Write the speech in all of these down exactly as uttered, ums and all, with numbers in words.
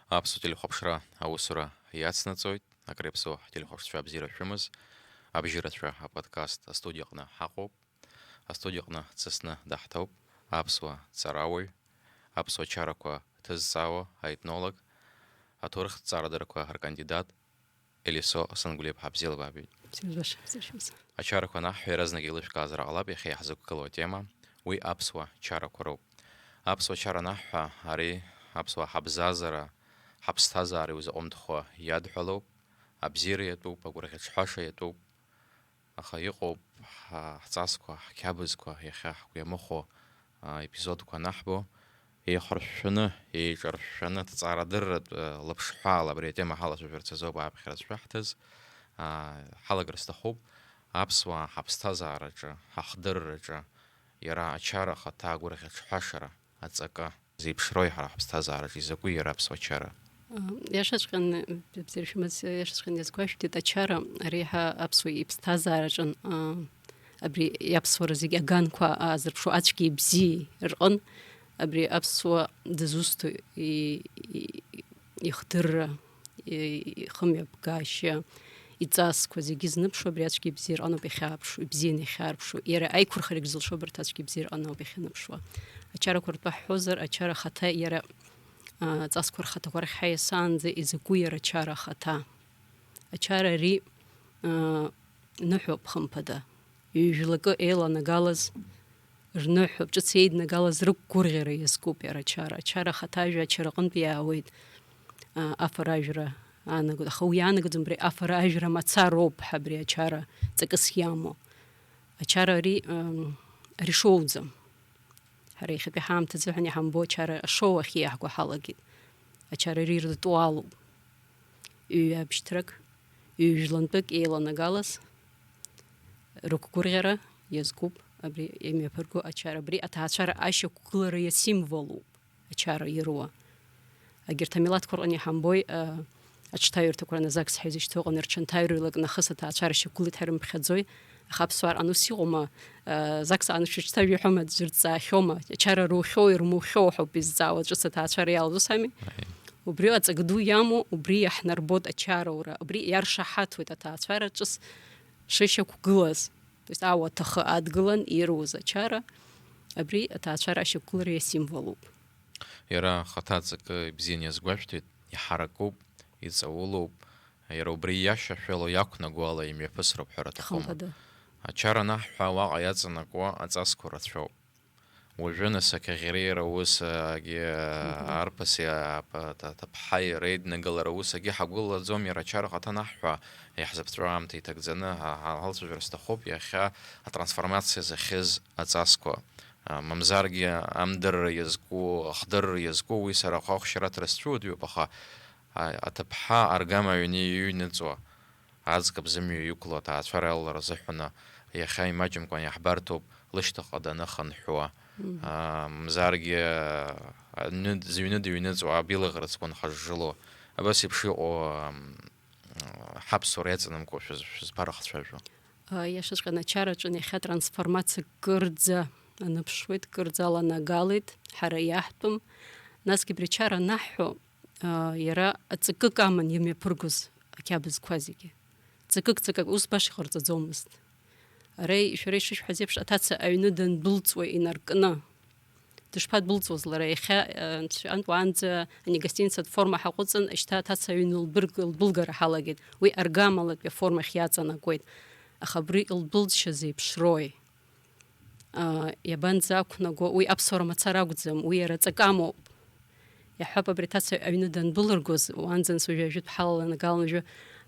Аԥсуа телехәаԥшра аусура иацнаҵоит. Акреиԥсоу ҳтелехәаԥшцәа, бзиара шәымаз. Абжьырацәа аподкаст астудиаҟны ҳаҟоуп. Астудиаҟны дсасны даҳҭоуп аԥсуа ҵарауаҩ, аԥсуа чарақәа ҭызҵаауа аетнолог, аҭоурыхтә ҵарадырақәа ркандидат Елисо Сангәлиаԥҳа. Бзиала баабеит. Бзиара баша, бзиара шәымз. Ачарақәа анаҳҳәа, иаразнак еилышәкаазар ҟалап иахьа иаҳзықәгылоу атема, уи аԥсуа чарақәа роуп. Аԥсуа чара анаҳҳәа, ари аԥсуа ҳабзазара, ҳаԥсҭазаара иузаҟәымҭхо иадҳәалоуп, абзиара иатәуп, агәырӷьаҿҳәаша иатәуп, аха иҟоуп ҳа-, ҳҵасқәа, ҳқьабзқәа иахьа ҳгәы иамыхәо, а, епизодқәа анаҳбо, еихыршәшәаны, еиҿаршәшәаны, ҭҵаарадырратә, а, лаԥшҳәаала абри атема ҳалацәажәарц азоуп ааԥхьара зшәаҳҭаз. А, ҳалагар сҭахуп аԥсуаа ҳаԥсҭазаараҿы, ҳахдырраҿы, иара ачара ахаҭа агәырӷьаҿҳәашара аҵакы зеиԥшрои ҳара ҳаԥсҭазаараҿы изакәи иара аԥсуа чара? Иашаҵәҟьаны, бзиара шәымаз, иашаҵәҟьаны иазгәашәҭеит, ачара ари ҳа аԥсуа иԥсҭазаараҿын, а, абри иаԥсуара зегь аганқәа аазырԥшу ацәгьеи бзиеи рҟын, абри аԥсуа дызусҭоу и-, и-, ихдырра, и-, ихымҩаԥгашьа, иҵасқәа зегьы зныԥшуа абри ацәгьеи бзиеи рҟаноуп иахьаарԥшу, ибзианы иахьаарԥшу. Иара аиқәырхарагь зылшо абарҭ ацәгьеи бзиеи рҟаноуп иахьаныԥшуа. Ачарақәа ртәы ҳҳәозар, ачара ахаҭа иара, а, аҵасқәа рхаҭақәа рахь ҳаиасаанӡа изакәу иара ачара ахаҭа? Ачара ари, а, ныҳәоуп, хымԥада. Ҩ-жәлакы еиланагалаз рныҳәоуп, ҿыц еиднагалаз рықәгәырӷьара иазкуп иара ачара. Ачара ахаҭа ажәа ачара аҟынтә иаауеит, а, афара-ажәра аанаго-, аха уи иаанагаӡом абри афара-ажәра мацароуп ҳәа абри ачара ҵакыс иамоу. Ачара ари, ам, ари шоуӡам. Ҳара иахьатәи ҳаамҭазыҳәан иҳамбо ачара ашоу ахь иаҳгәаҳалагеит. Ачара ари рритуалуп. Ҩ-, абшьҭрак, ҩ-, жәлантәык еиланагалаз рықәгәырӷьара иазкуп абри имҩаԥырго ачара. Абри аҭаацәара ашьақәгылара иасимволуп, ачара ируа. Егьырҭ амилаҭқәа рҟны иҳамбои, а, аҽҭаҩырҭақәа раны ЗАГС ҳәа изышьҭоу ыҟан, рҽанҭаҩрыҩлак нахыс аҭаацәара шьақәгылеит ҳәа ирымԥхьаӡои? Аха аԥсуаа рҟны ус иҟоума? А, ЗАГС аҟны шәыҽҭажәи ҳәоума аӡә дырҵаахьоума? Ачара рухьоу, ирмухьоу ҳәа ауп изҵаауа, ҿыц аҭаацәара иалаз ус ами? Аиеи. Убри аҵак ду иамоу, убри иаҳнарбоит ачароура, убри иаршаҳаҭуеит аҭаацәара ҿыц шышьақәгылаз. То есть ауаҭахы адгылан ируз ачара, абри аҭаацәара ашьақәгылара иасимволуп. Иара ахаҭа аҵакы ибзианы иазгәашәҭеит, иҳаракуп, иҵаулоуп, иара убри иашьашәало иақәнаго ала имҩаԥысроуп ҳәа рҭахума. Хымԥада. Ачара анаҳҳәа, уаҟа иаҵанакуа аҵасқәа рацәоуп. Уажәы, нас, ақьаӷьареи русагьы, мгм, арԥыси ап-, аҭ-, аҭыԥҳаи реиднагалара усагьы ҳагәылаӡом, иара ачара ахаҭа анаҳҳәа, иаҳзаԥҵәо аамҭа иҭагӡаны ҳа-, ҳа-, ҳалцәажәара сҭахуп иахьа атрансформациа зыхьыз аҵасқәа. А, мамзаргьы амдырра иазку, ахдырра иазку, уи сара ахәшьараҭара сцәыуадаҩуп, аха, а, аҭыԥҳа аргама аҩны иҩныҵуа, аӡӷаб зымҩа иқәло аҭаацәара алалара азыҳәаны иахьа имаҷымкәан иаҳбарҭоуп лышьҭахьҟа даныхынҳәуа. Мгм. А, мамзаргьы, а, ны-, зыҩны дыҩныҵуа, абилаӷырӡқәа нхыжжыло, абас еиԥш иҟоу, ам, ҳаԥсуара иаҵанамкуа шәыз-, шәызԥарахцәажәо. А, иашаҵәҟьаны ачараҿы иахьа трансформациа кырӡа аныԥшуеит, кырӡа аланагалеит, ҳара иаҳтәым. Насгьы абри ачара анаҳҳәо, а, иара ҵакык аман имҩаԥыргоз ақьабзқәа зегьы. Ҵакык, ҵакык, ус баша иҟарҵаӡомызт. Ара шәара ишышәҳәаз еиԥш, аҭаца аҩны дандәылҵуа инаркны, дышԥадәылҵуаз лара? Иахьа, э, анцәа-, ан-, уаанӡа ани гостиницатә форма ҳаҟәыҵын, шьҭа аҭаца аҩны лбырг-, лдәылгара ҳалагеит. Уи аргамалатәи аформахь иаҵанакуеит. Аха абри илдәылҵшьа зеиԥшрои? А, иабанӡақәнаго? Уи аԥсуара мацара акәӡам, уи иара ҵакы амоуп. Иаҳҳәап, абри аҭаца аҩны дандәылыргоз, уаанӡа нас уажәы ажәытә ҳалаланагалан уажәы,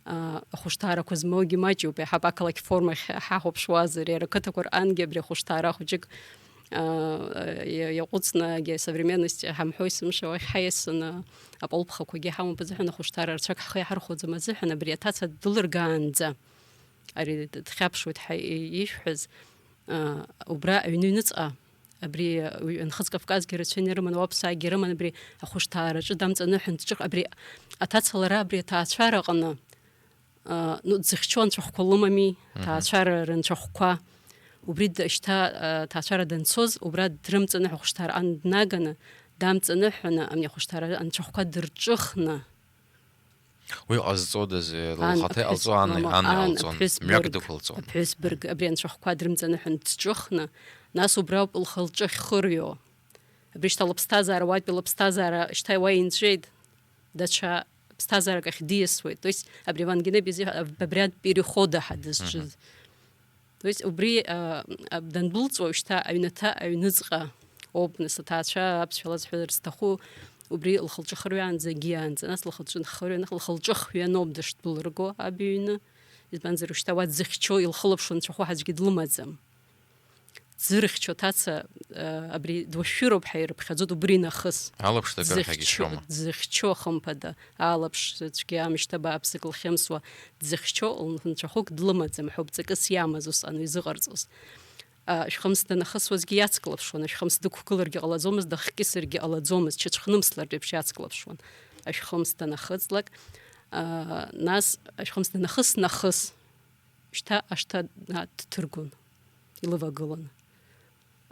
а, ахәышҭаарақәа змоугьы маҷуп, иаҳҳәап, ақалақь формахь ҳахәаԥшуазар, иара ақыҭақәа рҟангьы абри ахәышҭаара хәыҷык, а, иа-, иаҟәыҵны, егьа современность ҳамҳәои сымшәа уахь ҳаиасны, аполԥхақәагьы ҳамоуп азыҳәан, ахәышҭаара рацәак ҳхы иаҳархәаӡом азыҳәан, абри аҭаца дылыргаанӡа, ари д-, дхьаԥшуеит ҳәа и-, ишәҳәаз, а, убра аҩны аҩныҵҟа, абри, уи, Нхыҵ Кавказгьы рацәаны ирыман, уаԥсаагьы ирыман, абри ахәышҭаараҿы дамҵаныҳәан дҿыхеит, абри аҭаца лара абри аҭаацәара аҟны, а, ну, дзыхьчо анцәахәқәа лымами, мгм, аҭаацәара рынцәахәқәа. Убри д-, шьҭа, а, аҭаацәара данцоз, убра дрымҵаныҳәа ахәышҭаара аҟны днаганы, дамҵаныҳәаны, амни ахәышҭаара анцәахәқәа дырҿыхны, Уи ҟазҵодаз, ан, лхаҭа иҟалҵо, аԥҳәыс, ан, мама, ан ан, иҟалҵон, аԥҳәыс мҩак бырг, дықәылҵон. Аԥҳәыс бырг, абри анцәахәқәа дрымҵаныҳәан дҿыхны, нас убра ауп лхы-лҿы ахьхырҩо. Абри шьҭа лыԥсҭазаара, уатәи лыԥсҭазаара шьҭа уа инҵәеит, даҽа ԥсҭазаарак ахь диасуеит. То есть абри Вангенебиа изы абриатә перехода ҳа дызҿыз. Мгм. То есть убри, а, а, дандәылҵуа уажәшьҭа аҩнаҭа аҩныҵҟа ауп, нас, аҭаацәа аԥсшәала зҳәо рызҭаху, убри лхы-лҿы хырҩаанӡа, агьиаанӡа, нас лхы-лҿы хырҩа-, лхы-лҿы хҩаноуп дышдәылырго аб иҩны. Избанзар, уажәшьҭа уа дзыхьчо, илхылаԥшуа нцәахәы аӡәгьы длымаӡам. Дзырхьчо аҭаца, а, абри дуашәшәыроуп ҳәа ирыԥхьаӡоит убри нахыс. Алаԥш дакыр ҳәагьы Дзыхьчо, шьома. Дзыхьчо, хымԥада, алаԥш цәгьа амышьҭа бааԥсык лхьымсуа, дзыхьчо лнцәахәык длымаӡам ҳәа ауп ҵакыс иамаз усҟан уи зыҟарҵоз. А, шәхымс данахысуазгьы иацклаԥшуан, ашәхымс дықәгыларгьы ҟалаӡомызт, дахкьысыргьы ҟалаӡомызт, чыцәхнымслартә еиԥш иацклаԥшуан. Ашәхымс данахыҵлак, а, нас ашәхымс данахыс нахыс, шьҭа ашҭа, а, дҭыргон, илывагылан.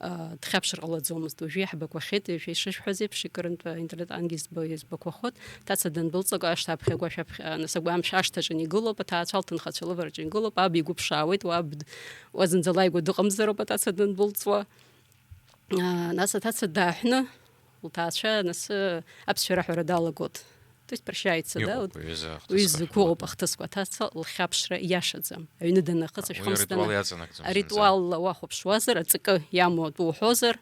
А, дхьаԥшыр ҟалаӡомызт. Уажәы иаҳбақәахьеит, уажәы ишышәҳәаз еиԥш, икырынтә аинтернет ангьы избо-, избақәахоит. Ҭаца дандәылҵлак, ашҭа аԥхьагәа, ашәаԥхьа, нас агәамшә ашҭаҿы инеигылоуп, аҭаацәа лҭынхацәа лывараҿы инеигылоуп, аб игәы ԥшаауеит, уаб д-, уа зынӡа лааигәа дыҟамзароуп аҭаца дандәылҵуа. А, нас аҭаца дааҳәны, лҭаацәа, нас, аԥсшәа раҳәара далагоит. То есть прощается, да, Иҟоуп, вот. Уи изы ахҭысқәа Уи зықәу ыҟоуп, ахҭысқәа, аҭаца лхьаԥшра иашаӡам. Аҩны данахыс, Уи ашәхымс аритуал дана-, иаҵанакӡом аритуал зынӡа. Уахәаԥшуазар, аҵакы иамоу атәы уҳәозар,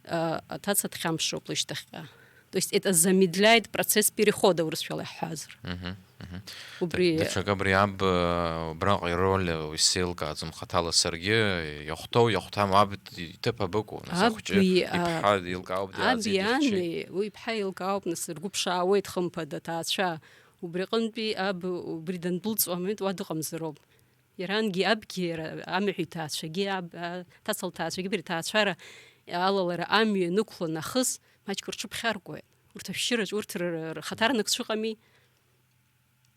а, аҭаца дхьамԥшроуп лышьҭахьҟа. То есть это замедляет процесс перехода, урысшәала иаҳҳәазар. Мгм, мгм. Убри Даҽакы абри аб, э, убраҟа ироль, э, исзеилкааӡом хаҭала саргьы, иахәҭоу, иахәҭам, аб иҭыԥ абыкәу, нас Аб ахәҷы уи, а, иԥҳа деилкаауп, аб деиааӡеит, ихәҷы. Иани, уи иԥҳа еилкаауп, нас ргәы ԥшаауеит, хымԥада, аҭаацәа. Убри аҟынтәи аб убри дандәылҵуа амоуеит, уа дыҟамзароуп. Иарангьы абгьы, иара амаҳә иҭаацәагьы, аб-, а, ҭаца лҭаацәагьы, абри аҭаацәара алалара амҩа ианықәла нахыс, маҷк рҽыԥхьаркуеит. Урҭ ашәшьыраҿ, урҭ р-, р-, рхаҭарнакцәа ыҟами.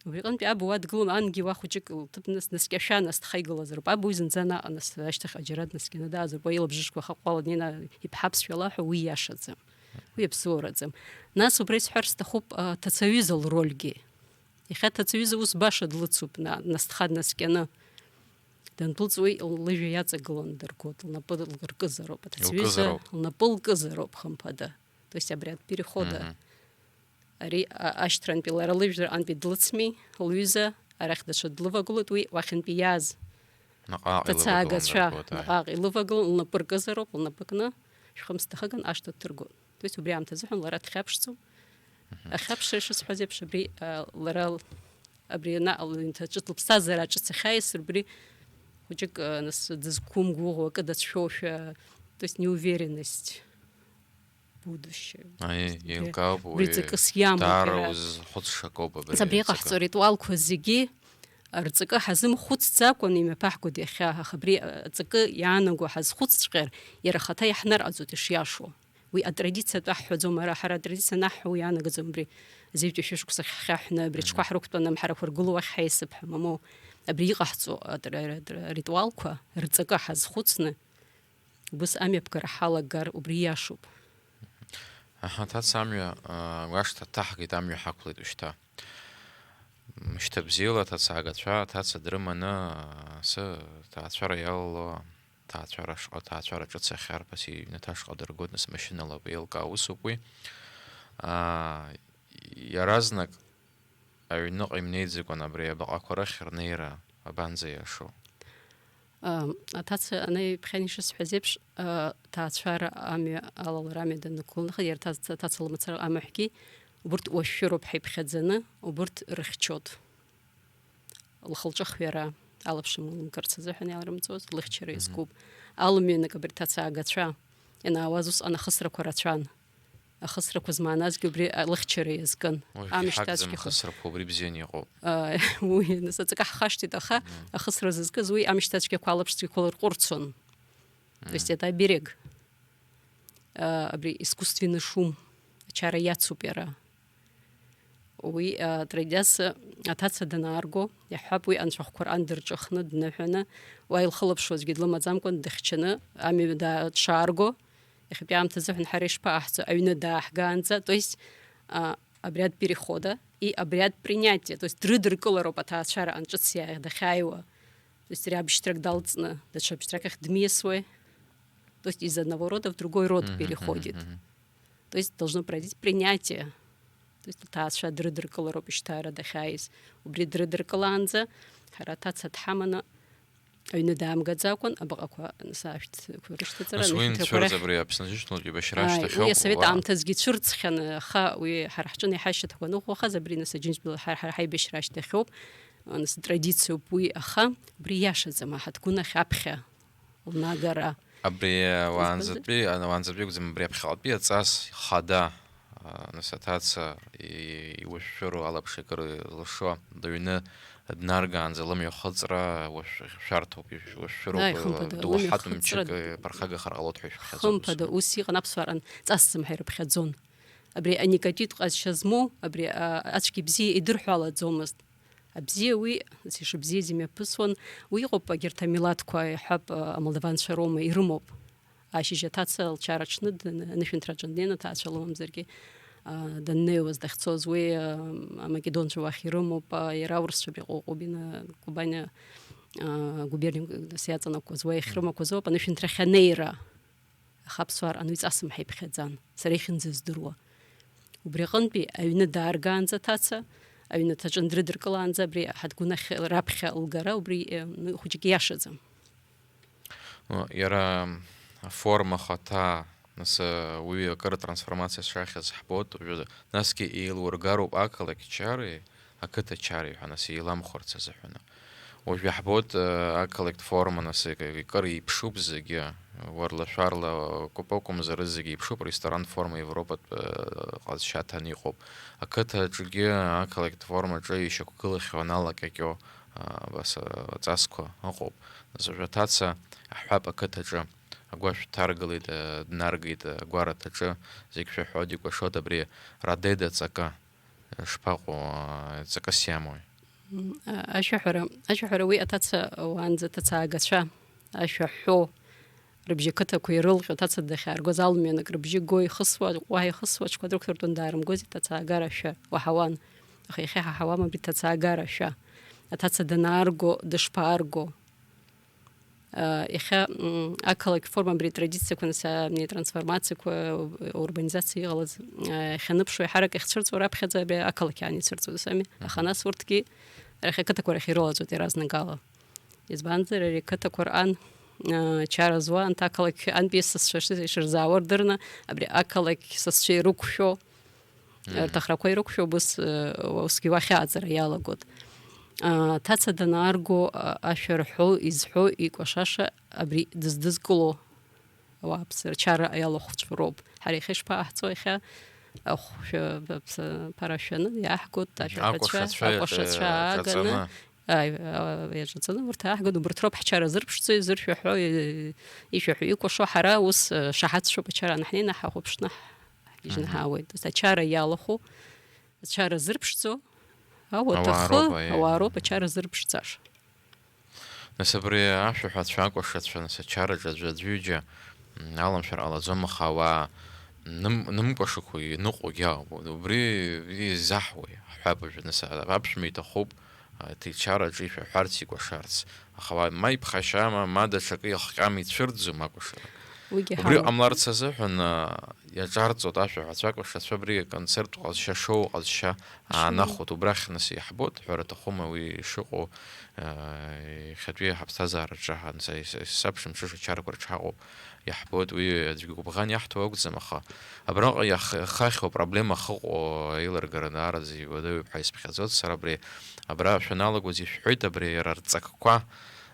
Убри аҟынтәи аб уа дгылон, ангьы уа хәыҷык лҭыԥ нас, наскьашәа нас дхаигылазароуп. Аб уи зынӡа наҟ-, нас ашьҭахьҟа џьара днаскьаны дааӡоуп. Уа илабжышқәа хаҟәҟәала днеины иԥҳа аԥсшәа лаҳәа уи иашаӡам. Уи аԥсуараӡам. Нас убра исҳәар сҭахуп, а, ҭацаҩыза лрольгьы. Иахьа ҭацаҩыза ус баша длыцуп, на-, нас дхаднаскьаны. Дандәылҵ уи лыжәҩа иаҵагыланы дыргоит, лнапы лыркызароуп. Аҭацаҩыза Илкызароуп. Лнапы лкызароуп, хымԥада. То есть абри атә перехода. Мгм. Ари, а, ашьҭрантәи лара лыжәлар антәи длыцми, лҩыза арахь даҽа длывагылоит, уи уахьынтәи иааз Наҟ-ааҟ ҭацаагацәа илывагылан дыргоит, ааи. Наҟ-ааҟ илывагылан, лнапы ркызароуп, лнапы кны, шәхымс дахыган ашҭа дҭыргоит. То есть убри аамҭазыҳәан лара дхьаԥшӡом. Мгм. Ахьаԥшра ишысҳәаз еиԥш, абри, а, лара л-, абри анаҟа лыҩнҭаҿы, лыԥсҭазаара ҿыц ахьааиз, убри хәыҷык, а, нас дызқәымгәыӷуа, акы дацәшәошәа, то есть неуверенность. Будущее. Аиеи, Убри еилкаауп, уи ҵакыс иамоуп даара иара. Узхәыцша акоуп абри Нас абри ҵакы. Иҟаҳҵо аритуалқәа зегьы рҵакы ҳазымхәыцӡакәан имҩаԥаҳгоит иахьа, аха абри, а, ҵакы иаанаго ҳазхәыцҵәҟьар, иара ахаҭа иаҳнарҟаҵоит ишиашоу. Уи атрадициа атәы ҳҳәаӡом, ара ҳара атрадициа анаҳҳәо уи иаанагаӡом, абри зеижәтәи шәышықәса хьхьаҳәны, абри Мгм. Ҽқәа ҳрықәтәаны амҳарақәа ргылоу ахь ҳаисып ҳәа, мамоу, абри иҟаҳҵо атра-, ра-, ра-, ритуалқәа рҵакы ҳазхәыцны, Убыс амҩаԥгара ҳалагар убри иашоуп. Аҳа, ҭаца амҩа, аа, гәашҭа дҭаҳгеит, амҩа ҳақәлеит ушьҭа. Мышьҭа бзиала аҭацаагацәа, аҭаца дрыманы, асы, ҭаацәара иалало, ҭаацәара шҟа-, ҭаацәара ҿыц ахьарԥаз иҩнаҭа шҟа дыргоит, нас машьынала еилкаа усуп уи. Аа, иаразнак Аҩныҟа имнеиӡакәан абри абаҟақәа рахь рнеира абанӡа иашоу? Ам, аҭаца ана ҩаԥхьан ишысҳәаз еиԥш, а, ҭаацәара амҩа алалара амҩа даннықәылнаха, иара ҭаца, ҭаца лымацара амаҳәгьы, убырҭ уашәшәыроуп ҳаиԥхьаӡаны, убырҭ рыхьчоит. Лхы-лҿы ахҩара, алаԥшымлымгарц азыҳәан иаларымҵоз, лыхьчара Мгм. иазкуп. Алмҩанык абри ҭаца агацәа ианаауаз усҟан ахысрақәа рацәан. Ахысрақәа змааназгьы убри алыхьчара иазкын. Уажәгьы Амшьҭацәгьақәа. Ҳагӡам ахысрақәа, убри бзианы иҟоуп. Ааи, уи, нас аҵакы ҳхашҭит, аха Мгм. ахысра зызкыз уи амшьҭацәгьақәа алаԥшцәгьақәа лырҟәырцон. То есть Мгм. это оберег. А, абри искусственный шум, ачара иацуп иара. Уи, а, Традиас аҭаца данаарго, иаҳҳәап, уи анцәахәқәа рҟан дырҿыхны, дныҳәаны, уа илхылаԥшуазгьы длымаӡамкәан, дыхьчаны, амҩа даа-, дшаарго, Иахьатәи аамҭа азыҳәан ҳара ишԥаҟаҳҵо, аҩны дааҳгаанӡа, то есть, а, обряд перехода и обряд принятия, то есть дрыдыркылароуп аҭаацәара анҿыц иа-, дахьааиуа. То есть ари абжьҭрак далҵны, даҽа бжьҭрак ахь дмиасуеи. То есть из одного рода в другой род Мгм, переходит. Мгм, мгм. То есть должно произойти принятие. То есть аҭаацәа дрыдыркылароуп ишьҭаара дахьааиз. Убри дрыдыркылаанӡа ҳара аҭаца дҳаманы аҩны даамгаӡакәан, абаҟақәа, нас, ашәҭқәа рышьҭаҵара, Нас уи анышәынҭрақәа рахь. Абри Аԥсны аџьынџьтәылатә еибашьра Ааи, ашьҭахьоуп, уи асовет уа- аамҭазгьы цәырҵхьан, аха уи ҳара ҳҿы иаҳа ишьаҭақәа аныҟоу, аха абри, нас, Аџьынџьтәыла ҳара, ҳара ҳаибашьра ашьҭахьоуп, нас, традициоуп уи, аха убри иашаӡам, аҳаҭгәын ахь аԥхьа лнагара. Абри, Избанзар? уаанӡатәи, уаанӡатәи акәӡам, абри аԥхьаҟатәи аҵас хада, а, нас, аҭаца и-, иуашәшәыроу алаԥш акыр зылшо, дыҩны днаргаанӡа лымҩахыҵра уашәшәарҭоуп, ишәшәыроуп, Ааи, хымԥада, доуҳатә лымҩахыҵра мчык ԥырхагахар ҟалоит ҳәа ишәԥхьаӡоит. Хымԥада, ус иҟан, аԥсуаа ран ҵасӡам ҳәа ирыԥхьаӡон. Абри аникотитә ҟазшьа змоу, абри, а, ацәгьа бзиа идырҳәалаӡомызт. Абзиа уи, ишыбзиаз имҩаԥысуан, уи иҟоуп, егьырҭ амилаҭқәа, иҳәап, а, амолдаванцәа роума, ирымоуп. Ашьыжь аҭаца лчара аҽны дын-, анышәынҭраҿы днеины, аҭаацәа лымамзаргьы, а, даннеиуаз дахьцоз, уи, а, амакедонцәа уахь ирымоуп, а, иара аурысцәа абри Ҟәыҟәбина, Кубани, а, губерниа нас иаҵанакуаз, уа иахьрымақәаз ауп анышәынҭрахь анеира. Аха аԥсуаа рҟны уи ҵасым ҳәа иԥхьаӡан, сара иахьынӡаздыруа. Убри аҟынтәи аҩны дааргаанӡа аҭаца, аҩнаҭаҿы дрыдыркылаанӡа абри аҳаҭгәын ахь раԥхьа лгара, убри, э, ну, хәыҷык иашаӡам. Ну, иара аформа ахаҭа, нас, уи акыр трансформациа шахьыз ҳбоит уажәы. Насгьы еилургароуп ақалақь чареи ақыҭа чареи ҳәа, нас, еиламхәарц азыҳәаны. Уажә иаҳбоит, э, ақалақьтә форма, нас, ик-, икыр еиԥшуп зегьы, уарла-шәарла кәыпы акәымзар, зегьы еиԥшуп, ресторан форма Европатә, э, ҟазшьа аҭаны иҟоуп. Ақыҭаҿгьы ақалақьтә формаҿы ишьақәгылахьоу аналакьакьо, а, абас, а, аҵасқәа ыҟоуп. Нас уажә аҭаца аҳәап ақыҭаҿы агәашә дҭаргалеит, а, днаргеит, а, агәараҭаҿы, зегь шәаҳәоит, икәашоит абри Радеда ҵакы, а, шԥаҟоу, а, ҵакыс иамои? М, а, ашәаҳәара, ашәаҳәара уи аҭаца уаанӡа ҭацаагацәа, ашәа ҳәо, рыбжьы қыҭақәа ирылҟьо, аҭаца дахьааргоз алмҩанык рыбжьы го ихысуа, уаҳа ихысуа, аҽқәа дрықәдыртәон, даарымгози, ҭацаагара ашәа уаҳауан. Аха иахьа ҳаҳауам абри ҭацаагара ашәа. Аҭаца данаарго, дышԥаарго? А, иахьа, м, ақалақь форма абри атрадициақәа, нас, а, абни атрансформациақәа, урбанизациа иҟалаз, а, иахьаныԥшуа, еиҳарак иахьцәырҵуа раԥхьаӡа абри ақалақь аан ицәырҵуа досами. Аха Мгм. нас урҭгьы арахь ақыҭақәа рахь ирылаҵоит иаразнакала. Избанзар, ари ақыҭақәа рҟан, а, чара зуа, анҭ ақалақь антәи сасцәа ши-, ишырзаауа рдырны, абри ақалақь сасцәа ирықәшәо, Мгм. рҭахрақәа ирықәшәо, убыс, э, усгьы уахьааӡара иалагоит. А, ҭаца данаарго, а, ашәа рҳәо, изҳәо, икәашаша абри дыздызкыло ауааԥсыра чара иалахәцәа роуп. Ҳара иахьа ишԥаҟаҳҵо, иахьа ахәшәы, б-, бс-, ԥара шәаны иаҳгоит, ашәаҳәацәа, Акәашацәа, акәашацәа э, ааганы, ҿаҵаны. Ааи, а, иаҿаҵаны урҭ ааҳгон, убарҭ роуп ҳчара зырԥшӡо, изыршәаҳәо, и-, ишәаҳәо икәашо, ҳара ус, э, шаҳаҭшоуп ачара анаҳнеины ҳахәаԥшны ҳгьежьны Мгм. ҳаауеит. Ус ачара иалахәу, ачара зырԥшӡо, ауаҭахы, Ауаа роуп, аиеи. ауаа роуп ачара зырԥшӡаша. Нас абри ашәаҳәацәа, акәашацәа, нас ачараҿы аӡәы аӡәы ҩыџьа, м, аламшәар ҟалаӡом, аха ауаа ным-, нымкәашақәоу иныҟәогьы ауп. Убри изаҳуеи, ҳҳәап, уажәы, нас, аԥшәма иҭахуп, а, ҭичараҿы ишәаҳәарц, икәашарц. Аха уа ма иԥхашьама, ма даҽакы ихҟьама ицәырӡом акәашара. Уигьы Убри ҳамоуп. ҟамларц азыҳәан, а, иаҿарҵоит ашәаҳәацәа, акәашацәа, абри аконцерттә ҟазшьа, шоу ҟазшьа Шоу. аанахәоит. Убрахь, нас, иаҳбоит, ҳәара аҭахума уи шыҟоу, а, иахьатәи ҳаԥсҭазаараҿы ҳа-, са-, са-, саԥшәымҽыша чарақәа рҿы ҳаҟоуп, иаҳбоит, уи аӡәгьы гәыбӷан иаҳҭо акәӡам, аха абраҟа иах-, иахьхахьоу апроблема ахьыҟоу аилыргара даараӡа иуадаҩуп ҳәа исԥхьаӡоит сара абри. Абра шәаналагоз ишәҳәоит, абри иара рҵакқәа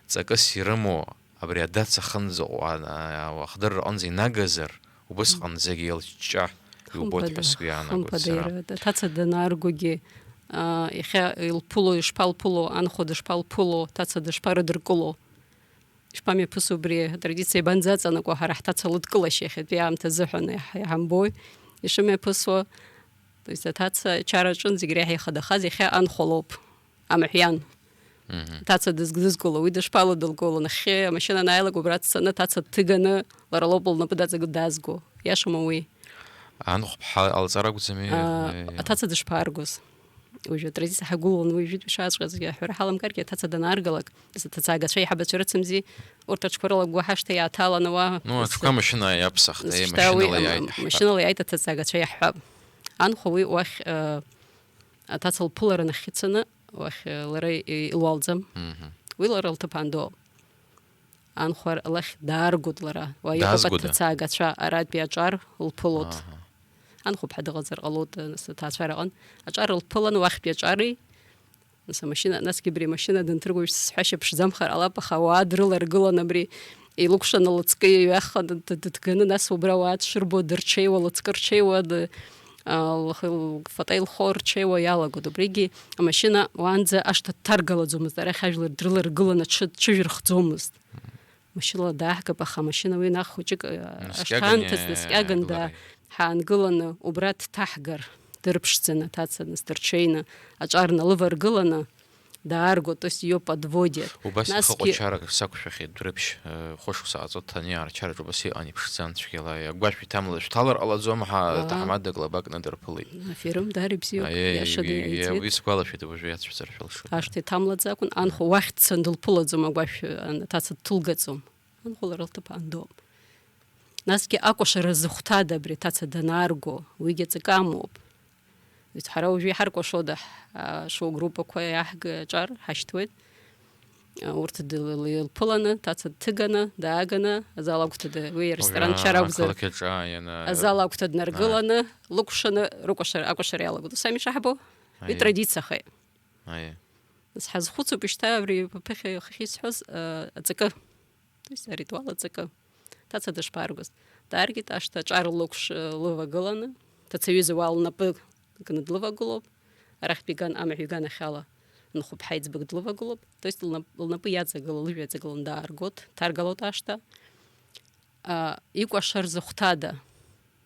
ҵакыс ирымоу, абри адац ахынӡаҟоу, а, а, ахдырра аҟынӡа инагазар, убысҟан зегьы еилҷҷа иубоит ҳәа Хымԥада, сгәы иаанагоит хымԥада сара. Иара, аҭаца данааргогьы, а, иахьа илԥыло, ишԥалԥыло, анхәа дышԥалԥыло, аҭаца дышԥарыдыркыло? Ишԥамҩаԥысу убри атрадициа, ибанӡаҵанакуа ҳара ҳҭаца лыдкылашьа иахьатәи аамҭа азыҳәан иаҳ-, иаҳамбои? Ишымҩаԥысуа, то есть аҭаца ачара аҿын зегь реиҳа ихадахаз иахьа анхәа лоуп, амаҳә иан. Ҭаца дызгыло, уи дышԥалыдылкыло, нахьхьи амашьына анааилак убра дцаны, ҭаца дҭыганы, лара лоуп лнапы даҵагы дазго. Иашоума уи? Анхәԥҳа ҟалҵар акәӡами? Аҭаца дышԥааргоз? Уажәы атрадициа ҳагәылон, уи жәытә ишааҵәҟьазгьы аҳәара ҳаламгаргьы, аҭаца данааргалак, нас аҭацаагацәа еиҳабацәа рыцымзи, урҭ аҽқәа рыла агәгәаҳәа ашҭа иааҭаланы уа. Ну, аҽқәа амашьына иаԥсахт, нас еи, шьҭа уи машьынала иааит, ҳҳәап. Машьынала иааит аҭацаагацәа иаҳҳәап. Анхәа уи уахь, э, аҭаца лԥылара нахьхьи дцаны, уахь, э, лара и-, илуалӡам. Уи лара лҭыԥ аандоуп. Анхәа лахь дааргоит лара. Уа иҟоуп аҭацаагацәа, арантәи аҿар лԥылоит. Анхәыԥҳа дыҟазар ҟалоит, нас, аҭаацәараҟын. Аҿар лԥылан, уахьтәи аҿари. Нас амашьына, насгьы абри амашьына данҭыргоижьҭеи сҳәашьа ԥшӡамхар ҟалап, аха ауаа дрыларгылан абри, илыкәшаны лыҵкы иҩахан, д-, д-, дыҭганы, нас убра ауаа дшырбо дырҽеиуа, лыҵкы рҽеиуа, д-, а, лх-, лфата илхо рҽеиуа иалагоит. Убригьы амашьына уаанӡа ашҭа дҭаргалаӡомызт, арахь ажәлар дрыларгыланы дшы-, дҽыжәырхӡомызт. Машьынала дааҳгап, аха амашьына уи наҟ хәыҷык, а, наскьаганы, ашҭа аанҭыҵ, наскьаган, иалагеит. Ҳаангыланы убра дҭаҳгар, дырԥшӡаны, аҭаца нас дырҽеины, аҿар налываргыланы, даарго, то есть её подводит. Убас насгьы ихыҟәачарак сақәшәахьеит, Дәрыԥшь, э, хәышықәса ҟаҵо дҭаниаа рчараҿ убас иҟан, иԥшӡан цәгьала, агәашә иҭамлаз шәҭалар ҟалаӡом ҳәа, аа, ҭаҳмадак лабак ныдырԥылеит. Аферым, дар ибзиоуп, аиеи, иашаны иаиҵеит. Уи сгәалашәеит, уажәы иацәцар ҳәа лшоит. Ашҭа иҭамлаӡакәын, анхәа уахь дцан дылԥылаӡом, агәашә, ан-, аҭаца дҭылгаӡом. Анхәа лара лҭыԥ аандоуп. Насгьы акәашара зыхәҭада абри аҭаца данаарго, уигьы аҵакы амоуп. Ҳара уажәы иҳаркәашода, ҳ-, а, шоу группақәа иаҳгаҿар ҳашьҭуеит. А, урҭ д-, л-, илԥыланы, ҭаца дҭыганы, дааганы, азал агәҭа д-, уи аресторан уажәы чара акәзар, ақалақь аҿы ааианы, азал агәҭа днаргыланы, лыкәшаны рыкәашара, акәашара иалагоит. Ус ами ишаҳбо? Уи, аиеи, традициахеит. Аиеи. Нас ҳазхәыцуп шьҭа абри ԥыхьа хыхь исҳәоз, а, аҵакы. То есть аритуал аҵакы. Ҭаца дышԥааргоз? Дааргеит ашҭа аҿар лықәш-, лывагыланы, ҭацаҩыза уа лнапы кны длывагылоуп, арахьтә иган, амаҳә иганахьала нхәыԥҳа иӡбак длывагылоуп, то есть лнап-, лнапы иаҵагыло, лыжә иаҵагыланы дааргоит, дҭаргалоит ашҭа. А, икәашар зыхәҭада?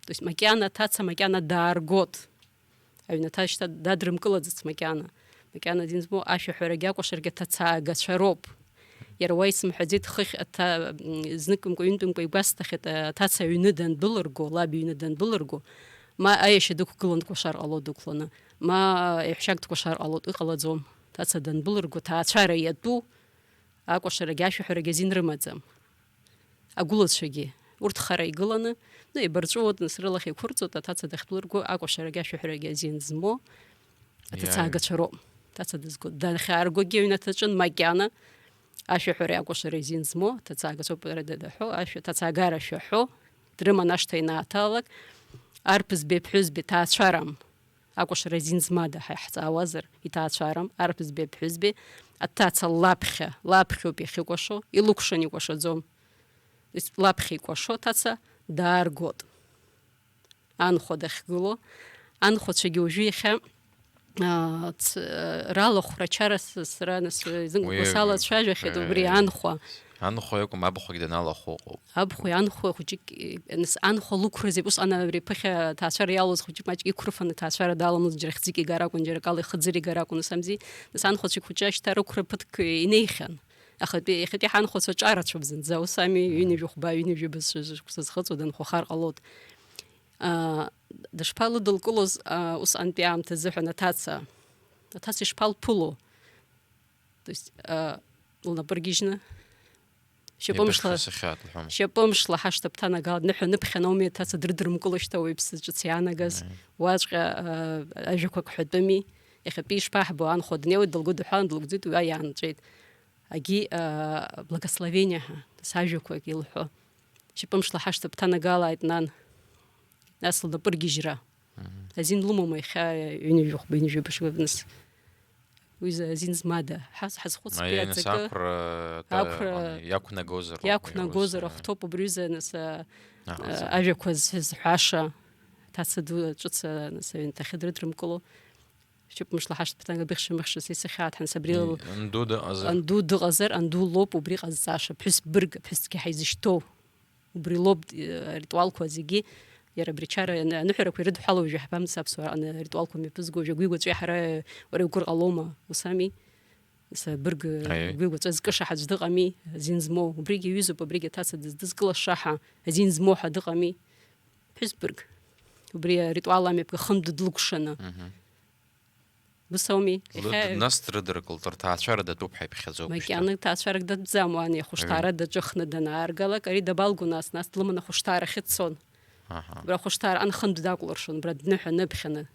То есть макьана ҭаца макьана дааргоит. Аҩнаҭа шьҭа дадрымкылаӡац макьана. Макьана динзмоу ашәаҳәарагьы акәашарагьы аҭацаагацәа роуп. Иара уа исымҳәаӡеит, хыхь аҭа-, м, зныкымкәа-ҩынтәымкәа игәасҭахьеит, аҭаца аҩны дандәылырго, лаб иҩны дандәылырго, ма аиашьа дықәгылан дкәашар ҟало дықәланы, ма еҳәшьак дкәашар ҟало, иҟалаӡом. Ҭаца дандәылырго, ҭаацәара иатәу, акәашарагьы ашәаҳәарагьы азин рымаӡам. Агәылацәагьы, урҭ хара игыланы, ну, еибарҵәуоит, нас рылахь еиқәырҵоит, аҭаца дахьдәылырго акәашарагьы ашәаҳәарагьы азин змоу аҭацаагацәа роуп. Ҭаца дызго, дахьааргогьы аҩнаҭаҿын макьана, ашәаҳәареи акәашареи азин змоу аҭацаагацәоуп, ара даҳәо, ашәа, аҭацаагара шәаҳәо, дрыман ашҭа ианааҭалалак, арԥызбеи аԥҳәызбеи ҭаацәарам. Акәашара азин змада ҳәа иаҳҵаауазар, иҭаацәарам, арԥызбеи аԥҳәызбеи, аҭаца лаԥхьа, лаԥхьоуп иахьыкәашо, илыкәшан икәашаӡом. Ес-, лаԥхьа икәашо аҭаца дааргоит. Анхәа дахьгыло, анхәацәагьы уажәы иахьа, аа, ц-, ралахәра ачара с-, сара нас изнымкәа салацәажәахьеит, убри, э, анхәа. Анхәа иакәым, абхәагь даналахәу ыҟоуп. Абхәеи анхәеи хәыҷык, нас анхәа лықәраз еиԥш, усҟан абри ԥыхьа ҭаацәара иалоз хәыҷык маҷк иқәрыфаны ҭаацәара даламыз, џьара хьӡык игар акәын, џьара акала ихы ӡыр игар акәын, ус амзи, нас анхәацәеи хәыҷы ашьҭа рықәра ԥыҭк инеихьан. Аха иахьатәи ҳанхәацәа ҿарацәоуп зынӡа, ус ами, ҩынҩажәи хәба, ҩынҩажәи бызшәа шықәса зхыҵуа данхәахар ҟалоит. Аа, дышԥалыдылкылоз, аа, усҟантәи аамҭазы ҳәа аҭаца, аҭаца ишԥалԥыло? То есть, а, лнапы ргьежьны, шьапымшла, еибашьра сахьаат лҳәом. Шьапымшла ҳашҭа бҭанагала, дныҳәа-ныԥхьан ауми аҭаца дрыдырмкыло шьҭа уаҩԥсы ҿыц иаанагаз, аиеи, уаҵәҟьа, а, ажәақәак ҳәатәыми, иахьатәи ишԥаҳбо, анхәа днеиуеит, дылгәыдыҳәалан, дылгәӡит, уа иаанҵәеит. Агьи, а, благословение ҳәа, нас ажәақәак илҳәо. Шьапымшла ҳашҭа бҭанагалааит, нан. Нас лнапы ргьежьра. Мгм. Азин лымоума иахьа ҩынҩажәи хәба, ҩынҩажәи бышықәа, нас? Уи за-, азин змада? Ҳаз-, ҳазхәыцтәи, аиеи, нас аҵакы ақәра, та-, ақәра иақәнагозар ауп, иақәнагозар, иаус, ахәҭоуп, убри рзы, нас, а, аҟаҵара, а, ажәақәа зҳәаша, аҭаца ду ҿыц, а, нас, аҩнаҭахьы дрыдрымкыло. Шьапымшла ҳашҭа бҭанага быхьша-мыхьша са исыхьаат, ҳанс абри, и, ил-, анду дыҟазар? Анду дыҟазар, анду лоуп убри ҟазҵаша, ԥҳәыс бырг, ԥҳәысгьы ҳаизышьҭоу. Убри лоуп, э, аритуалқәа зегьы, иара абри ачара ан-, аныҳәарақәа ирыдҳәалоу уажәы ҳбамц аԥсуаа, ан-, аритуалқәа мҩаԥызго, уажәы агәи-гәаҵәеи ҳара, уара иугәыр ҟалома, ус ами? Сабырг Аиеи. Уи уаҵәы зкыша ҳаӡә дыҟами, азин змоу. Убригьы иҩызоуп, абригьы аҭаца дыздызкылашаҳа, азин змоу ҳәа дыҟами. Ԥҳәызбырг. Убри аритуал амҩаԥгахынтә длыкәшаны. Мгм. Ус ауми? Лыд-, Иахьа нас дрыдыркылт, рҭаацәара датәуп ҳәа иԥхьаӡоуп. Макьана шьҭа. Ҭаацәарак датәӡам, уан иахәышҭаара Аиеи. Даҿыхнадан ааргалак, ари дабалго нас, нас длыманы ахәышҭаарахь дцон. Аҳа. Убра ахәышҭаара анхынтә дакәлыршон, убра дныҳәа-ныԥхьаны.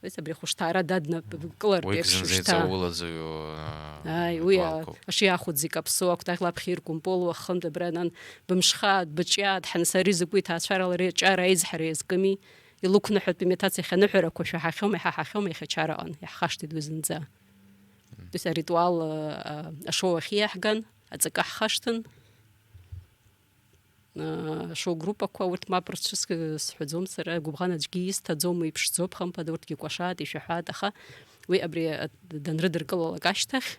Ус абри ахәышҭаара даднакылартә Уи еиԥш зынӡа шьҭа. Иҵаулаӡаҩу, аа, Ааи, уи, аа, ритуалқәоуп. Ашиахәыӡ икаԥсоу, акәтаӷь лаԥхьа иркәымпылуа, хынтә абра анан бымшха, быҿиа, дҳанса ари закәи ҭаацәарала ари аҿара аизҳара иазкыми, илықәныҳәатәи имитациа ахьаныҳәарақәа шәаҳахьоума, иҳаҳахьоума, иахьа ачара аҟан, иаҳхашҭит уи зынӡа. Ус аритуал, аа, ашоу ахь иаҳган, аҵакы ҳхашҭын. Шоу-группақәа, урҭ мап рцәыскыз сҳәаӡом сара, гәыбӷан аӡәгьы исҭаӡом, иԥшӡоуп, хымԥада, урҭгьы кәашаат, ишәаҳәаат, аха уи абри, а, данрыдыркылалак ашьҭахь,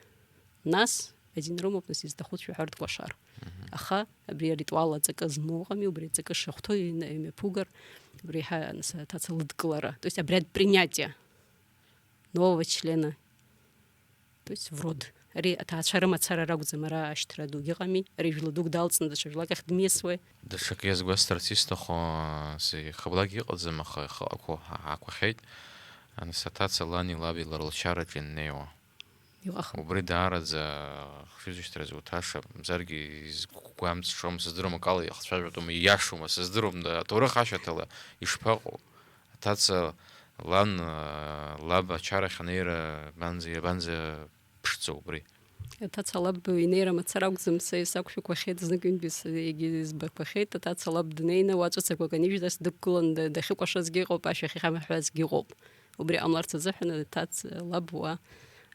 нас азин рымоуп, нас изҭаху дшәаҳәар дкәашар. Мгм. Аха абри аритуал аҵакы змоу ыҟами, убри аҵакы шахәҭоу ина-, имҩаԥугар, абри еиҳа, нас, аҭаца лыдкылара, то есть обряд принятия нового члена. То есть в род. Ари аҭаацәа рымацара ракәӡам, ара ашьҭра дугьы ыҟами. Ари жәла дук далҵны даҽа жәлак ахь дмиасуеи? Даҽакы иазгәасҭарц исҭаху, зи-, хыблак иҟаӡам, аха ихы ақәу-, ҳа-, ҳақәахьеит. Ан-, саҭаца лани лаби лара лчараҿы ианнеиуа. Иҟахым. Убри даараӡа хшыҩзышьҭра зуҭаша, мзаргьы изгәамҵ-, шом сыздыруам, акала иахцәажәатәума, ииашоума, сыздыруам, да, аҭоурых ашьаҭала ишԥаҟоу? Аҭаца лан, лаб ачарахь анеира банӡа, иабанӡа ԥшӡоу убри? Аҭаца лаб инеира мацара акәӡам, са исақәшәақәахьеит знык-ҩынтәи с-, егьи избақәахьеит, аҭаца лаб днеины уа ҵәыцақәак анижәлас дықәгылан да-, дахьыкәашазгьы ыҟоуп, ашәахьахь амаҳәазгьы ыҟоуп. Убри ҟамларц азыҳәан аҭаца лаб уа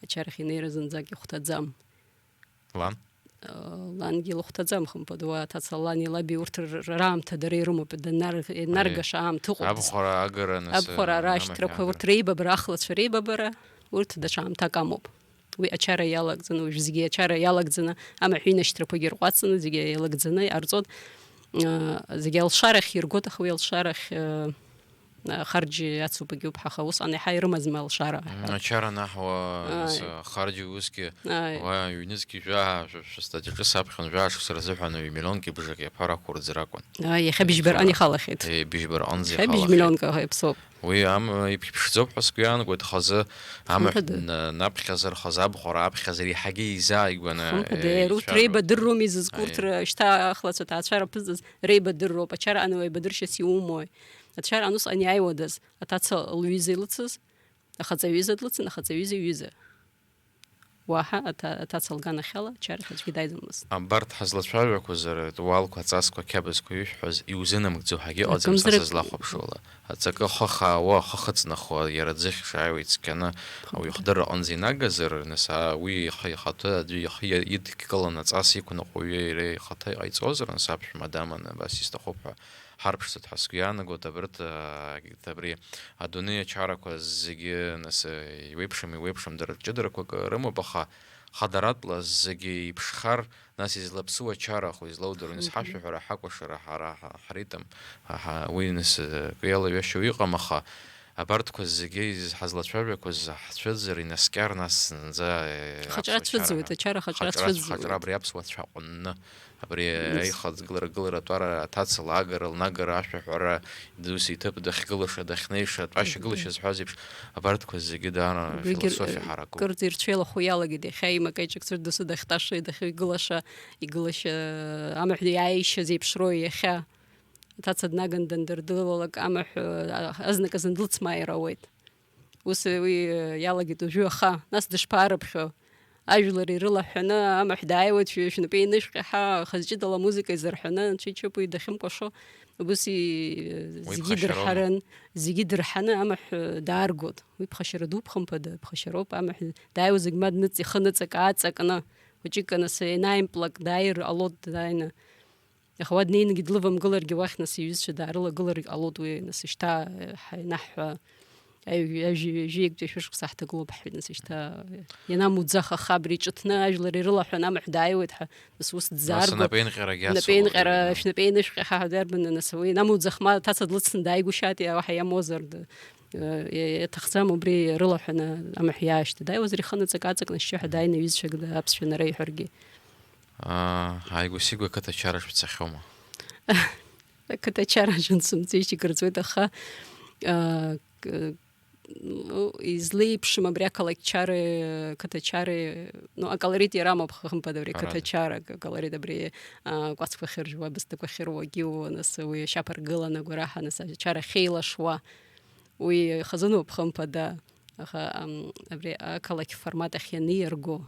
ачарахь инеира зынӡак ихәҭаӡам. Лан? Лангьы лыхәҭаӡам, хымԥада, уа аҭаца лани лаби урҭ р-, р-, раамҭа дара ирымоуп, данар-, инаргаша Аиеи. Аамҭа ыҟоуп. Абхәара агара нас, Абхәара ара амаҳә ашьҭрақәа, агара. Урҭ реибабара, ахлацәа реибабара, урҭ даҽа аамҭак амоуп. Уи ачара иалагӡаны, уажә зегьы ачара иалагӡаны, амаҳә инашьҭрақәагьы рҟәацаны, зегьы иалагӡаны иҟарҵоит. Зегьы алшарахь иргоит, аха уи алшарахь, харџь иацуп, егьуп, ҳаха усҟан иаҳа ирымазма алшара. Ачара анаҳуа, Ааи. Харџь усгьы, Ааи. Уа ҩнызқь жәаа, шәа-, шәа статиаҿы саԥхьон, жәаа шықәса рзыҳәан ҩ-миллионки бжаки аԥара ақәырӡра акәын. Ааи, иахьа быжьба рҟан Џьара. Ихалахьеит. Е, быжьба рҟынӡа Иахьа быжь ихалахьеит. Миллионк иаԥсоуп. Уи ам-, иԥ-, иԥшӡоуп ҳәа сгәы иаанагоит, хазы амаҳә Хымԥада. Н-, наԥхьазар, хазы абхәара аԥхьазар иаҳагьы изааигәаны, Хымԥада, э, урҭ ицәажәо. Реибадырроуми зызку, урҭ Аиеи. Р-, шьҭа ахлацәа ҭаацәара ԥызҵаз реибадырроуп, ачара ан уеибадыршьас иумои? Ачара ан усҟан иааиуадаз, аҭаца лҩыза илыцыз, ахаҵаҩыза длыцын, ахаҵаҩыза иҩыза. Уаҳа аҭа-, аҭаца лганахьала ачарахь аӡәгьы дааиӡомызт. Абарҭ ҳазлацәажәақәаз ритуалқәа, аҵасқәа, ақьабзқәа ишәҳәаз иузынамгӡо ҳәагьы ыҟаӡам, са Акымзарак сызлахәаԥшуала. Аҵакы хыхаауа, ахы хыҵнахуа, иара аӡыхь шааиуа ицқьаны, ауаҩы ихдырра аҟынӡа инагазар, нас, а, уи ихы ихаҭа аӡәы ихы иа-, идкыланы аҵас иқәныҟәо уи иара ихаҭа иҟаиҵозар, нас аԥшәма даманы абас исҭахуп ҳәа ҳарԥшӡоит ҳәа сгәы иаанагоит, абарҭ, а, абри адунеи ачарақәа зегьы, нас, иуеиԥшым, иуеиԥшым дара ҷыдарақәак рымоуп, аха хадаратәла зегьы иԥшхар, нас излаԥсу ачараху, излоудыруа, нас Мгм. Ҳашәаҳәара, ҳакәашара, ҳара, ҳа-, ҳритм, ҳа-, ҳа-, уи, нас, акы иалаҩашьо иҟам, аха абарҭқәа зегьы из-, ҳазлацәажәақәаз ҳцәыӡыр, инаскьар, нас зынӡа, э, Хаҿра аԥсуа цәыӡуеит, чара ачара хаҿра хаҿра, цәыӡуеит. Хаҿра абри аԥсуа цәа ҟәынны. Абри Нас. Аихаҵгылара, гылара, атәара, аҭаца лаагара, лнагара, ашәаҳәара, дус иҭыԥ дахьгылаша, дахьнеиша, атәашьа Мгм. Гылашьа зҳәаз еиԥш, абарҭқәа зегьы даара Убригьы, философиа э, ҳаракуп. Кырӡа ирцәеилахо иалагеит, иахьа имакеиҿакцәыр досу дахьтәашои, дахьгылаша, игылашьа, амаҳә иааишьа зеиԥшроу иахьа. Аҭаца днаган дандырдылалак, амаҳә, э, азнык-азын длыцмааир ауеит. Ус уи иалагеит уажәы аха, нас дышԥаарыԥхьо? Ажәлар ирылаҳәаны амаҳә дааиуеит, шәы-, шәнапы еинышәҟьа ҳәа, хаз ҷыдала амузыка изырҳәаны, анцәа ичоуп уи дахьымкәашо, убыс и-, Уи зегьы ԥхашьароума? Дырҳарын, зегьы дырҳаны амаҳә дааргоит. Уи ԥхашьара дууп, хымԥада, ԥхашьароуп, амаҳә дааиуа зегь ма дныҵ-, ихы ныҵак-ааҵакны, хәыҷык, нас, ианааимплак дааир ҟалоит, дааины. Аха уа днеинагьы длывамгыларгьы, уахь нас иҩызцәа даарылагылар ҟалоит уи, нас шьҭа, э, ҳаинаҳҳәа, аҩ-, ажәи-, жәеиктәи шәышықәса ҳҭагылоуп ҳҳәеит, нас шьҭа, э, ианамуӡах аха абри иҿыҭны ажәлар ирылаҳәан амаҳә дааиуеит ҳәа, нас ус Нас дзааргоит. Анапеинҟьарагьы ацума Анапеинҟьара, уи? Шәнапеинышәҟьа ҳа, ҳа дарбаны, нас уи ианамуӡах ма аҭаца длыцны дааигәышьаати, уаҳа иамозар д-, Э, иа-, иаҭахӡам убри рылаҳәаны амаҳә иаашьҭы. Дааиуазар ихы ныҵак-ааҵакны ашьшьыҳәа дааины аҩызцәак да-, аԥсшәа нарыҳәаргьы. Аа, ааигәа-сигәа ақыҭа ачара шәцахьоума? Ақыҭа ачара аҿынӡа сымцеижьҭеи кыр ҵуеит, аха, аа, к-, ну, излеиԥшым абри ақалақь чареи, ақыҭа чареи, ну, аколорит иара амоуп, хымԥада, абри ақыҭа Ҳәарада. Чара, аколорит абри, аа, кәацқәа ахьыржәуа, бысҭақәа ахьыруа, агьиуа, нас уи ашьаԥаргыланы агәараҳа, нас ачара ахьеилашуа, уи хазыноуп, хымԥада. Аха, ам, абри ақалақь формат ахь ианиарго,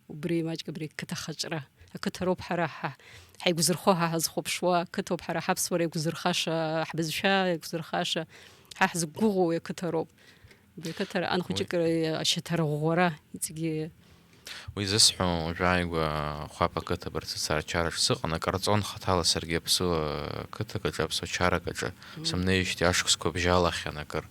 убри маҷк абри ақыҭа хаҿра, ақыҭа роуп ҳара ҳа, ҳаигәзырхо, ҳа ҳазхәаԥшуа, ақыҭоуп ҳара ҳаԥсуара иақәзырхаша, ҳбызшәа иақәзырхаша, ҳа ҳзықәгәыӷуа уи ақыҭа роуп. Убри ақыҭа ра-, анхәыҷык Уи. ра-, ашьаҭарӷәӷәара иҵегьы. Уи зысҳәо, уажәааигәа Хәаԥ ақыҭа Барцыц ачараҿ сыҟан, акарҵон хаҭала саргьы аԥсуа қыҭак аҿы, аԥсуа чарак аҿы Мм. сымнеижьҭеи ашықәсқәа бжьалахьан акыр.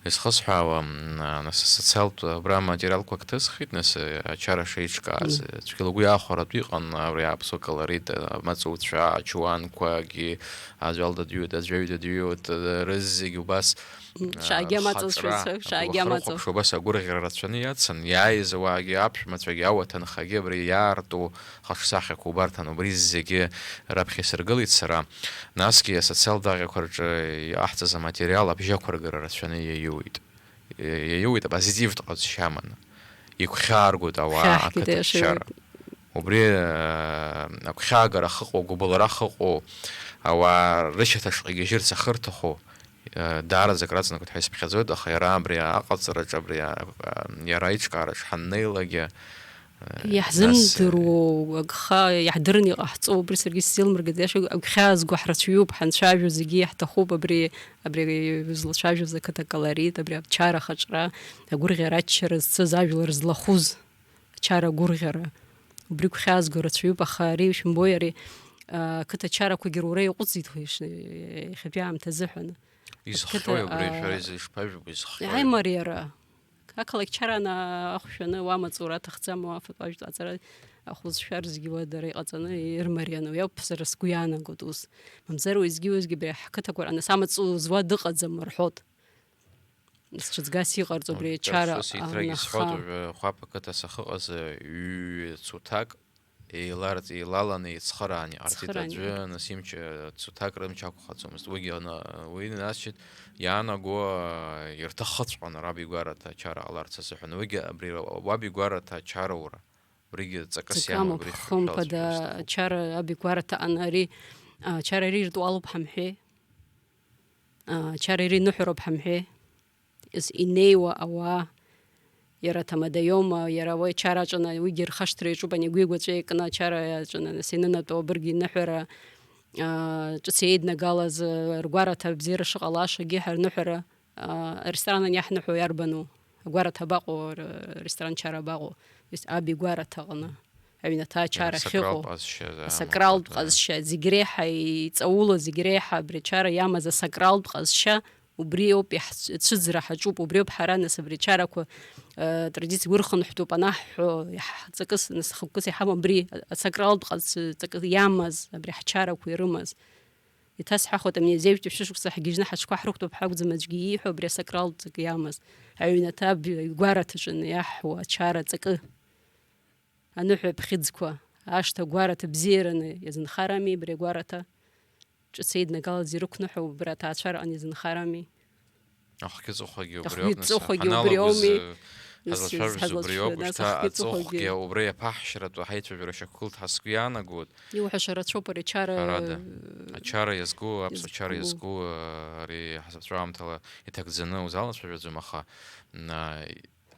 Изхысҳәаауа, м, а, нас асоциалтә абра аматериалқәа акы ҭысхит, нас, э, ачара шеиҿкааз, Мм. э, цәгьала угәы иахәаратәы иҟан, абри аԥсуа колорит, э, амаҵуцәа, ачуанқәагьы, аӡәалда дыҩуеит, аӡәаҩда дыҩуеит, э, рызегь убас, М, э, шаагьы амаҵуцәа, рхаҿра, шаагьы амаҵу. Уахырхәаԥшуа убас агәырӷьара рацәаны иацын, иааиз ауаагьы, аԥшәмацәагьы, ауаҭанхагьы абри иаарту хаҿсахьақәа убарҭан, убри зегьы раԥхьа исыргылеит сара. Насгьы асоциалтә даҟьақәа рҿы иҟаҳҵаз аматериал абжьақәыргара рацәаны иаиуеит. Иаиуеит апозитивтә ҟазшьа аманы. Игәхьааргоит ауаа Хьаҳкит, ақыҭа иашеи ачара. Убри, э, агәхьаагара ахыҟоу, агәыбылра ахыҟоу, ауаа рышьаҭа шҟа игьежьырц ахы рҭаху, э, даараӡа акраҵанакуеит ҳәа исыԥхьаӡоит, аха иара абри аҟаҵараҿы, абри а-, а-, иара аиҿкаараҿы ҳаннеилакгьы, э, Иаҳзымдыруоу нас, э, агха иаҳдырны иҟаҳҵо, убри саргьы сзеилмыргаӡеит. Иаша агәхьаазго ҳрацәаҩуп, ҳанцәажәо зегьы иаҳҭахуп, абри, абри злацәажәоз ақыҭа аколорит, абри ачара ахаҿра, агәырӷьара аччара зцыз ажәлар злахәыз ачара агәырӷьара. Убри гәхьаазго рацәаҩуп, аха ари, шәымбои, ари, а, ақыҭа ачарақәагьы рура иаҟәыҵит уи ш-, иахьатәи аамҭа азыҳәан. Изхҟьои Ақыҭа, убри, а, шәара изы ишԥажәбо, изхҟьои? Аимариара. Ақалақь чаран ахәшәаны уа маҵура аҭахӡам, уа афатә ажәтә аҵара ахәылҵшәа рзгьы уа дара иҟаҵаны ирмарианы, уи ауп сара сгәы иаанагоит ус. Мамзар уеизгьы-уеизгьы абри ҳқыҭақәа рҟны самаҵ зуа дыҟаӡам рҳәоит. Нас ҽыҵгас иҟарҵо абри Урҭ ачара ԥшыс иҭрагь анаха. Исҳәоит, уажәы Хәаԥ ақыҭа сахьыҟаз, ҩ-цуҭак еиларҵ-, еилаланы ицхыраан иҟарҵеит. Цхыраан Аӡәы иҟарҵеит. Нас имч, цуҭак рымч ақәхаӡомызт. Уигьы ана-, уи насчит иаанаго, ирҭахыҵәҟьан раб игәараҭа ачара ҟаларц азыҳәан. Уигьы абри уаб игәараҭа ачараура. Убригьы ҵакыс Ҵак иамоуп, амоуп, абри хымԥада, ҳҳәалҵәҟьа шьҭахь. Ачара аб игәараҭа аҟан ари, а, ачара ари ритуалуп ҳамҳәеи? А, ачара ари ныҳәароуп ҳамҳәеи? Ес-, инеиуа ауаа, иара аҭамада иоума, иара уи ачара аҿы ана-, уигьы рхашҭра иаҿуп, ани агәи-агәаҵәеи кны ачара аҿы ана-, нас инынатәо абырг иныҳәара, а, ҿыц еиднагалаз, а, ргәараҭа абзиара шыҟалашагьы ҳарныҳәара, а, аресторан аниаҳныҳәо иарбану? Агәараҭа абаҟоу, р-, аресторан чара абаҟоу? То есть аб игәараҭа аҟны, аҩнаҭа ачара Асакралтә ахьыҟоу, ҟазшьа, да, асакралтә амаҭәа, да. Ҟазшьа, зегь реиҳа иҵауло, зегь реиҳа абри ачара иамаз асакралтә ҟазшьа, убри ауп иаҳцәыӡра ҳаҿуп, убри ауп ҳара, нас, абри ачарақәа, э, традициақәа ирхынҳәтәуп анаҳҳәо, иаҳ-, ҵакыс, нас, хықәкыс иҳамоу абри асакралтә ҟаз-, ҵакы иамаз абри ҳчарақәа ирымаз. Иҭасҳәахуеит, амнезиаҩтәи шәышықәса ҳгьежьны ҳаҽқәа ҳрықәтәоуп ҳәа акәӡам аӡәгьы ииҳәо, абри асакралтә ҵакы иамаз, аҩнаҭа аб-, игәараҭаҿы иаҳҳәо ачара ҵакы. Аныҳәа ԥхьыӡқәа, ашҭа агәараҭа бзиараны иазынхарами абри агәараҭа? Ҿыц еиднагалаз ирықәныҳәоу убра аҭаацәа рҟны иазынхарами? Ахгьы ҵыхәагьы убри Ахгьы ауп, нас, ҵыхәагьы убри ҳаналагоз, ауми? э, Нас ҳазлацәажәоз убри ауп, ҳазлацәажәоз, ушьҭа нас ахгьы аҵыхәгьы ҵыхәагьы. Убра иаԥаҳшьратәы ҳаицәажәара шьақәгылт ҳәа сгәы иаанагоит. Иуҳәаша рацәоуп ари ачара, Ҳәарада, ачара иазку, аԥсуа чара иазку. Иазку, э, ари ҳзаҵәы аамҭала иҭагӡаны узалацәажәаӡом, аха, м, а,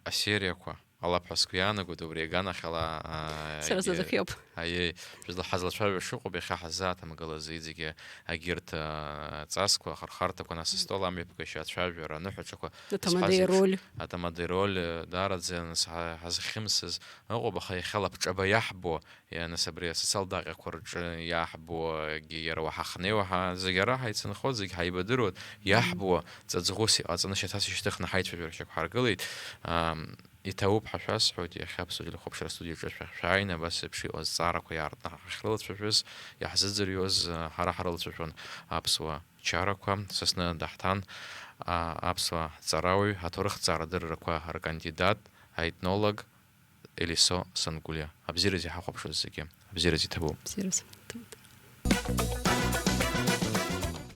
асериақәа ҟалап ҳәа сгәы иаанагоит, убри аганахьала, аа, Сара егьи-, сазыхиоуп. Аиеи, шәызла-, ҳазлацәажәо шыҟоуп, иахьа ҳаззааҭамгылаз зегьы, егьырҭ, аа, ҵасқәа, ахырхарҭақәа, нас астол амҩаԥгашьа, ацәажәара, аныҳәаҿақәа. Аҭамадеи зҳәаз еиԥш, роль. Аҭамадеи роль, даараӡа, нас, ҳа-, ҳазхьымсыз ыҟоуп, аха иахьа лабҿаба иаҳбо, иа-, нас, абри асоциалтә даҟьақәа рҿы иаҳбогьы, иара уаҳа ҳахнеиуа, ҳа-, зегь ара ҳаицынхоит, зегь ҳаибадыруеит, Мгм. Иаҳбо ҵаҵӷәыс иҟаҵаны шьаҭас ишьҭыхны ҳаицәажәара шьақәҳаргылеит. Ам, Иҭабуп ҳәа шәасҳәоит, иахьа аԥсуа телехәаԥшра астудиаҿы шәа-, шәааины абас еиԥш иҟаз зҵаарақәа иаартны ҳахьрылацәажәоз, иаҳзыӡырҩуаз, ҳара ҳрылацәажәон аԥсуа чарақәа. Сасны даҳҭан, А, аԥсуа ҳҵарауаҩ, аҭоурыхҭҵаарадыррақәа ркандидат, аетнолог Елисо Сангәлиа. Абзиаразы иҳахәаԥшуаз зегьы. Абзиаразы иҭабуп. Бзиаразы иҭабуп.